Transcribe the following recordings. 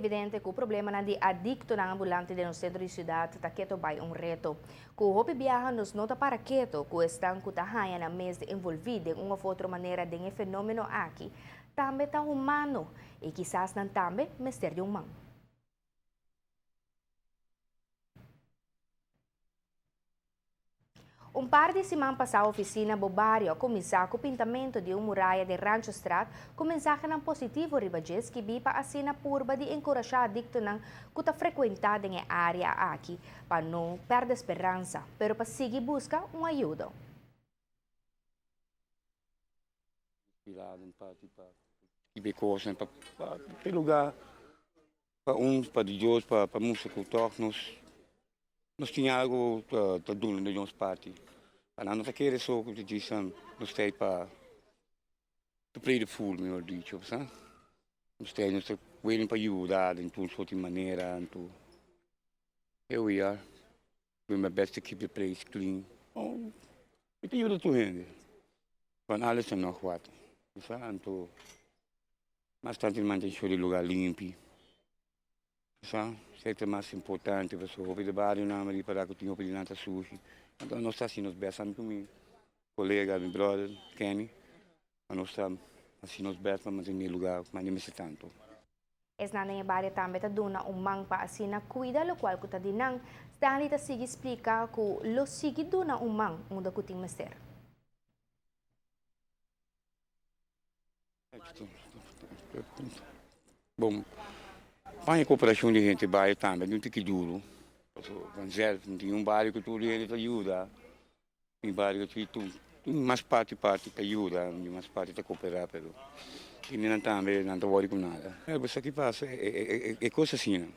evidente ku problemanan di adiktonan ambulante den nos sentro di siudat ta keto bai un reto. Ku hopi biaha nos no ta para keto ku esnan ku ta haña nan mes envolví den un òf otro manera den e fenómeno aki tambe ta humano i kisas nan tambe mester di un man. Un par di siman pasá Oficina Bo Bario a kuminsá ku pintamentu di un muraya den Ranchostraat ku mensahenan positivo riba dje skibí pa asina purba di enkurashá adiktonan ku ta frekuentá den e área aki pa no pèrdè speransa pero pa sigui buska un ayudo. Inspirado pa skibi kosnan pa pa lugar. Pa un, pa di dos, pa pa mustra ku tòg nos nos tin algu ta ta duna di nos parti. Pa nan no ta kere so ku ta djis nos ta ei pa to play the fool mihor dicho, sa. Nos ta ei nos ta willing pa yuda den tur sort di manera anto here we are doing my best to keep the place clean. Mi ta yuda tur hende, van alles en nog wat, sa. Anto. Mas tantu di mantenshon di lugá limpi. Sa, esei ta mas importante pasobra hopi di barionan a ripará ku tin hopi di nan ta sushi. Anto nos ta hasi nos bèst, ami ku mi kolega, mi bròder Kenny, nos ta hasi nos bèst pa mantené e lugá mas di mester tantu. Esnan den e bario tambe ta duna un man pa asina kuida lokual ku ta di nan. Stanley ta sigui splika ku lo sigui duna un man unda ku tin mester. Bon, pa e koperashon di hende bario tambe no ta ki duru, pasobra vanzelf no tin un bario ku tur hende ta yuda, tin bario ku tin mas parti parti ta yuda, mas parti ta koperá, pero nan tambe nan ta wòri ku nada. Bo sa ki pasa e kos asina.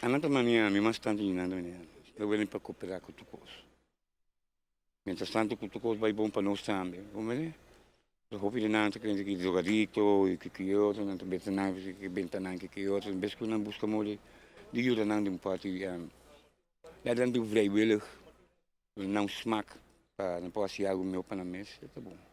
Nan ta mania mi mas tantu di nan ta mania mi. Lo welen pa koperá ku tur kos. Mientras tantu ku tur kos bai bon pa nos tambe. Bo mira? Los hopi di nan ta krente ki drogadikto i ki ki otro, nan ta benta nan ki benta nan ki ki otro. En bes ku nan buska modo di yuda nan den un parti, laat nan di vrijwillig, nan smak pa nan por hasi algu mihó pa nan mes, e ta bon.